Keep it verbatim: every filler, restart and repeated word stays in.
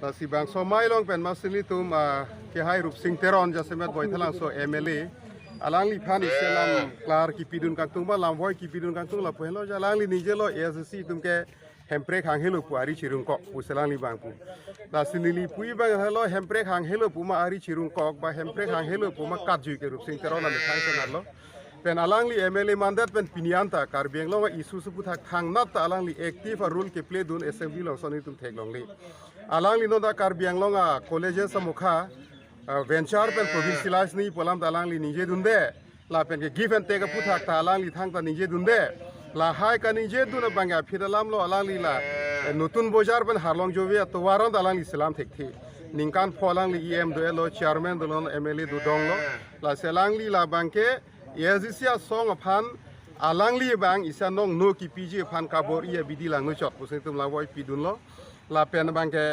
Lasi bangso amei along pen masi nelitum, ah, kehai Rupsing Teron jasemet Baithalangso M L A. Alangliphan isi alam klar kipidun kangtung ba lamvoi kipidun kangtung lapu henlo, ja alangli ningje lo A S D C atum ke Hemprek hanghelo pu ari chirungkok pusi alangli abang pu. Lasi neli pu abang helo Hemprek hanghelo pu ma ari chirungkok ba Hemprek hanghelo pu ma katjui ke Rupsing Teron amethang senar lo. Pen alangli M L A mandet pen pini anta Karbi Anglong a-issue si aphuthak thangnat ta alangli active a-role keplay dun assembly along si nelitum theklongle. Alangli non ta Karbi Anglong a-colleges amokha, ah, venture pen provincialize nangji pu alam ta alangli ningje dunde. Lapen ke give and take aphuthak ta alangli thangta ningje dunde. Lahai kaningje dun abang ke aphi alam lo alangli la, eh, Nutun Bojar pen Harlong Jove atovar an ta alangli selam thekthe. Ningkan pho alangli E M do-et lo, chairman do lo, M L A do dong lo. Lasi alangli labang ke A S D C asong aphan alangli abang isi anong no kipiji aphan kabor-i abidi langno chot pusi nelitum lamvoi pidun lo. Lapen abang ke